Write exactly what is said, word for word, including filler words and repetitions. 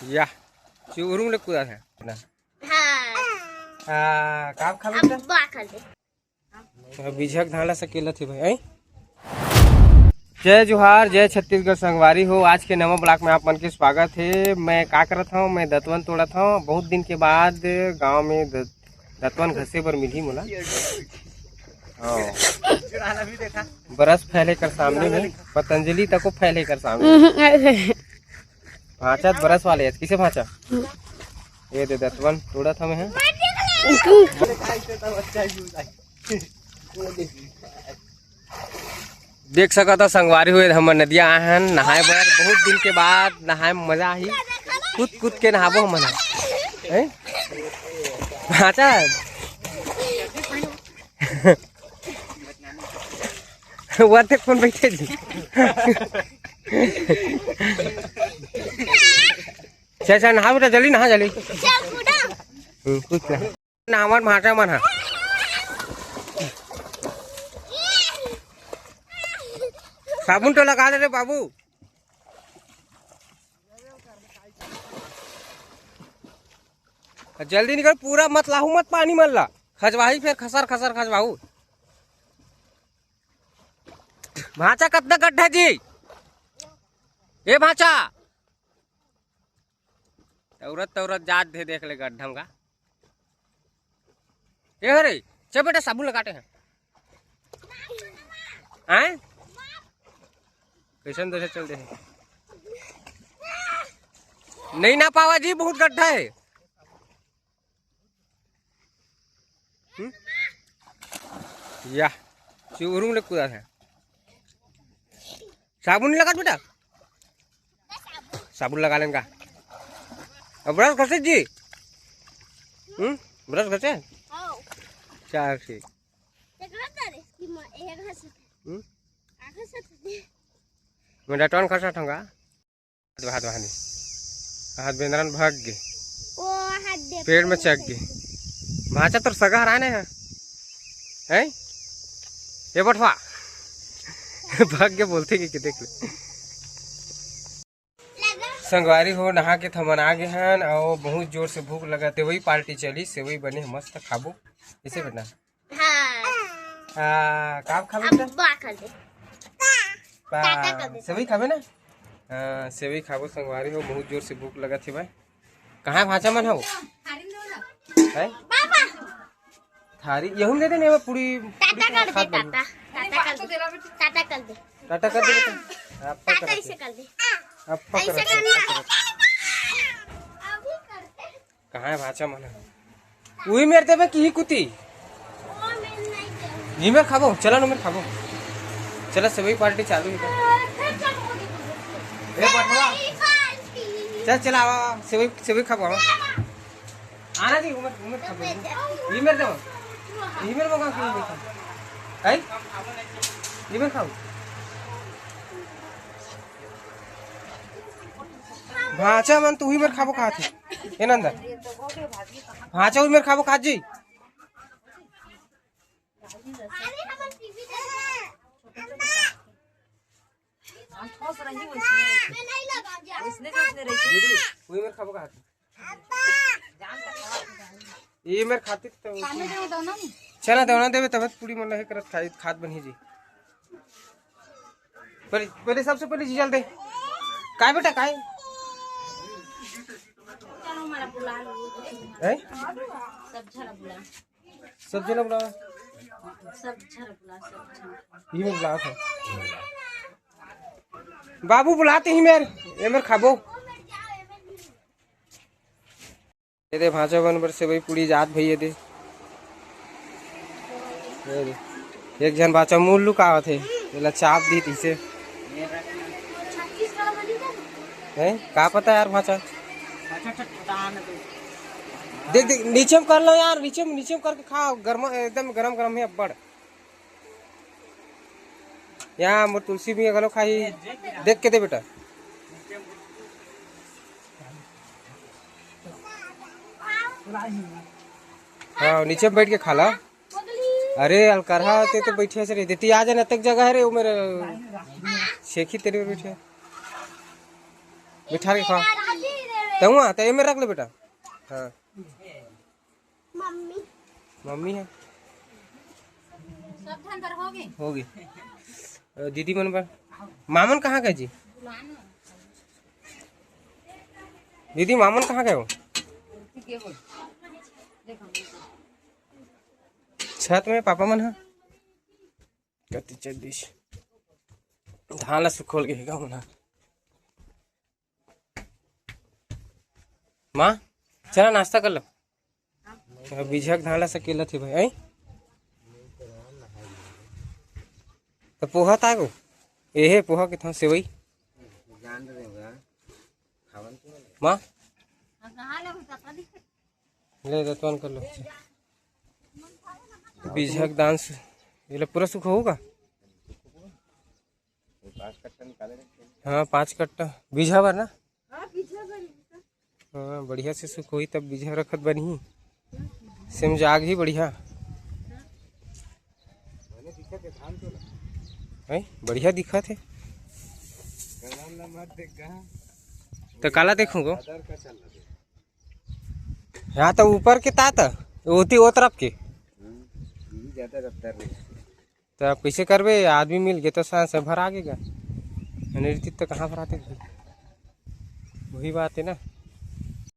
या, चुरुंग ले कूदा है ना। हाँ। आ, का खाबे बेटा? अब्बा खा ले। अब बिझक धान ला सकेलत हे भाई, हैं? जय जोहार, जय छत्तीसगढ़ संगवारी हो। आज के नवा ब्लॉग में आप मन के स्वागत हे। मैं का करत हव? मैं दतवन तोड़त हव। बहुत दिन के बाद गांव में द-, दतवन घसे बर मिलही मोला। हाँ। बरस फैले कर सामने में, पतंजलि तको फैले कर सामने। भांचा त बरस वाले हे, किसे भांचा? ये दे दतवन तोड़त हमें है। देख सकत हो संगवारी हो, हमन नदिया आए हन नहाए बर। बहुत दिन के बाद नहाए में मजा आही। कूद कूद के नहाबो हमन ह। हैं? भांचा। वो देख कौन बैठे जी। चल, चल, नहा बेटा, जल्दी नहा, जल्दी। चल, कूदा। हम्म, कुछ ना। नहावन भांचा मन ह। साबुन तो लगा ले रे बाबू। जल्दी निकल, पूरा मत लाहू मत पानी मन ला। खजवाही फेर खसर खसर खजवाहू। भांचा कतना गड्ढा जी? ए भांचा। तौरत तौरत जात दे देख ले गड्ढम का। ए हो रे, चल बेटा साबुन लगाते हैं। हैं? कैसन दे चल दे। नहीं ना पावा जी, बहुत गड्ढा है। हम्म? या, चुरुंग ले कूदा है। साबुन नहीं लगा बेटा? साबुन लगा लेन का? अब ब्रश घसे जी? हम्म? ब्रश घसे? हाँ। चल ठीक। एक हाथ दे, कि म-, एक हाथ से। हम्म? आगे से दे। मैं डटवन खसा ठंगा। हाथ बहा दे। हाथ बेंदरन भाग गे। ओ, हाथ दे। पेड़ में चढ़ गे। भांचा तोर सगा हराने है। हैं? ये बठवा। भाग गे बोलते कि, कि देख ले। संगवारी हो, नहा के थमन आ गे हन, अउ बहुत जोर से भूख लगत हे। सेवई पार्टी चली, सेवई बने हे, मस्त खाबो। इसे बेटा। हाँ। आ, का खाबे बेटा? अब्बा खा ले। पा-, टाटा कर दे। सेवई खाबे ना? हाँ, सेवई खाबो संगवारी हो, बहुत जोर से भूख लगत हे भाई। कहाँ भांचा मन हो? हैं? बाबा। थारी, यहू में दे दे, नहीं, पूरी, पूरी टाटा कर दे, खात बन। टाटा। टाटा कर दे। टाटा कर दे। टाटा कर दे बेटा। आपका टाटा तरफ ऐसे से। कर दे। आपका ऐसे तरफ से, करना। आपका तरफ से। अभी करते हैं। कहाँ है भांचा मन? उही मेर देबे कि ही कुती? वो मेर नहीं देबे। ही मेर खाबो, चला ना मेर खाबो। चला सेवई पार्टी चालू है। ए बठवा। चल चला आवा, आवा, सेवई, सेवई खाबो आवा। आना जी, उमर, उमर खाबो। ही मेर देबो। ही मेर मगा कि ही मेर खाबो। है? ही मेर खाबो। भांचा मन तो उही मेर खाबो खात हे। ए नंदन, भांचा उही मेर खाबो खात जी। दीदी, उही मेर खाबो खात। ये मेर खातिर तो चला देवना देवे तब पूरी मन हे करत खाई, खात बनही जी। पहले, पहले सबसे पहले जीजा ल दे। काय बेटा, काय? चलो, हमारा बुला लो। हैं? सब झन बुला। सब झन बुला। सब झन बुला, सब झन। ये में बुला था। बाबू बुलाते ही मेर, ये मेर खाबो। ये दे भांचा मन बर सेवई पूड़ी जात भई, ये दे। ये दे। एक झन भांचा मुंह लुकावत हे, एला चाप दी तइसे। हैं? का पता यार भांचा। देख, देख, नीचे में कर लो यार, नीचे में, नीचे में करके खा, गरमा, एकदम गरम गरम हे अब्बड़। यहाँ मोर तुलसी भी घलो खाही, देख के दे बेटा। हाँ, नीचे में बैठ के खा ला। अरे अलकरहा, ते तो बैठे से रही देती, आ जाना तक जगह है रे, वो मेरे शेखी तेरे बैठे, बैठा के खा। तहुआ त एमे रख ले बेटा। हाँ। मम्मी। मम्मी है। सब धन बर होगे। होगे। अ, दीदी मन बर। मामन कहाँ गए जी? दीदी, मामन कहाँ गए हो? छत में पापा मन ह। कति चल दिस। धान ला सुखोल के हे का मन ह। माँ, चला नाश्ता कर लो। अब बिजहा के धान ला सकेला थे भाई, आई? त पोहा तागो। एहे पोहा के था सेवई। माँ, ले दतवन कर लो। बिजहा के धान से, ये ला पूरा सुख होगा? हाँ, पाँच कट्टा बीजहा बर ना। हाँ, बढ़िया से सुख होही तब बीजहा रखत बनही। सेम जाग ही बढ़िया। है, बढ़िया दिखत है। तो काला देखूं गो? यहाँ तो ऊपर के तात, ओती ओ तरफ के। तो अब कैसे करबे? आदमी मिल गए तो सांस भरा के गा। नहीं रहती तो कहाँ भराते भाई? वही बात है ना।